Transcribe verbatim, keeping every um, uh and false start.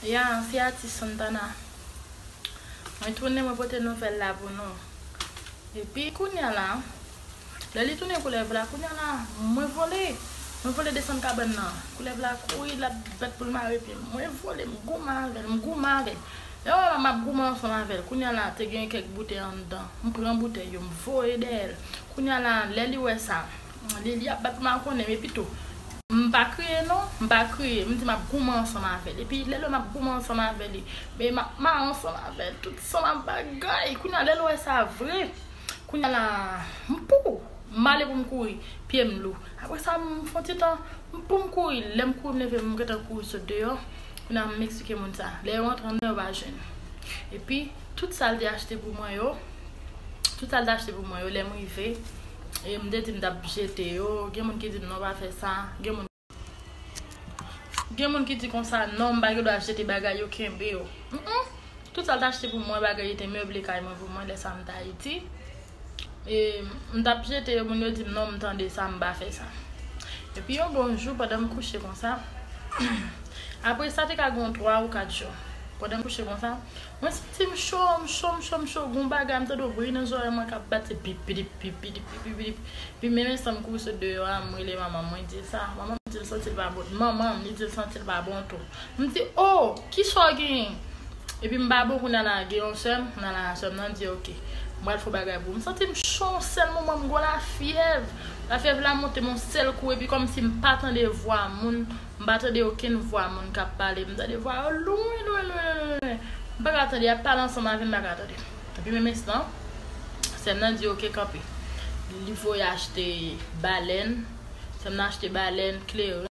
Ya, se atis Santana. Mwen tounen, mwen pote nouvèl la pou nou. Epi kounye a la, lè li tounen koulèv la, kounye a la, mwen vole. Mwen vole desann kabann nan. Koulèv la kouri, l ap bat pou l mare pye m. Mwen vole, m goumen avè l, m goumen avè l. Lè w wè m ap goumen ansanm avè l, kounye a la, te gen kèk boutèy anndan. M pran boutèy yo, m voye dèyè l. Kounye a la, lè li wè sa, li, li ap bat pou m, a konnen, men pito. M pa kriye non, m pa kriye, m di m ap goumen ansanm avè l. Epi lè l wè m ap goumen ansanm avè li, men m ap mare ansanm avè l, tout san m ap bagay. Kounye a lè l wè sa vre, kounye a la, m pou, m ale pou m kouri, pye m lou. Apre sa, m fè yon ti tan, m pou m kouri. Lè m kouri, m leve, m gentan kouri sot deyò. Kounye a m eksplike moun sa. Lè yo antre anndan, yo pa jwenn. Epi, tout sa l te achte pou mwen yo, tout sa l te achte pou mwen yo, lè m rive, e m te di m t ap jete yo. Gen moun ki di m non, pa fè sa. Gen moun Gen moun ki di konsa, non, m pa gen dwa jete bagay yo, kenbe yo. Mm, mm. Tout sa l t achte pou mwen, bagay yo te meble kay mwen pou mwen, lè sa m t Ayiti. E m t ap jete yo, moun yo di m, non, m tande sa, m pa fè sa. Epi yon bon jou, pandan m kouche konsa, apre sa te ka gen yon twa ou kat jou. Pandan m kouche konsa, mwen santi m cho, m cho, m cho, m cho, gon bagay, m tande yon bri nan zòrèy mwen k ap bat, se pip, pidip, pip, pidip, pip, pidip. Epi menm enstanm kouri sot deyò a, m rele manman m, mwen di l sa. Manman m di l santi l pa bon. Manman m, li di l santi l pa bon tou. M di, "Oh, kisa w genyen?" Epi m pa bon kounye a la, gen yon sè m, kounye a la sè m nan di, "Ok, m pral fè yon bagay pou ou." M santi m cho yon sèl moman, m gon lafyèv. Lafyèv la monte m yon sèl kou, epi kòmsi m pa tande vwa moun, m pa tande okenn vwa moun k ap pale. M tande vwa yo lwen, lwen, lwen, lwen, lwen. M pa ka tande, y ap pale ansanm avè m, m pa ka tande. Epi menm enstan, sè m nan di, "Ok, kanpe." Li voye achte balèn. Sè m nan achte balèn, kleren.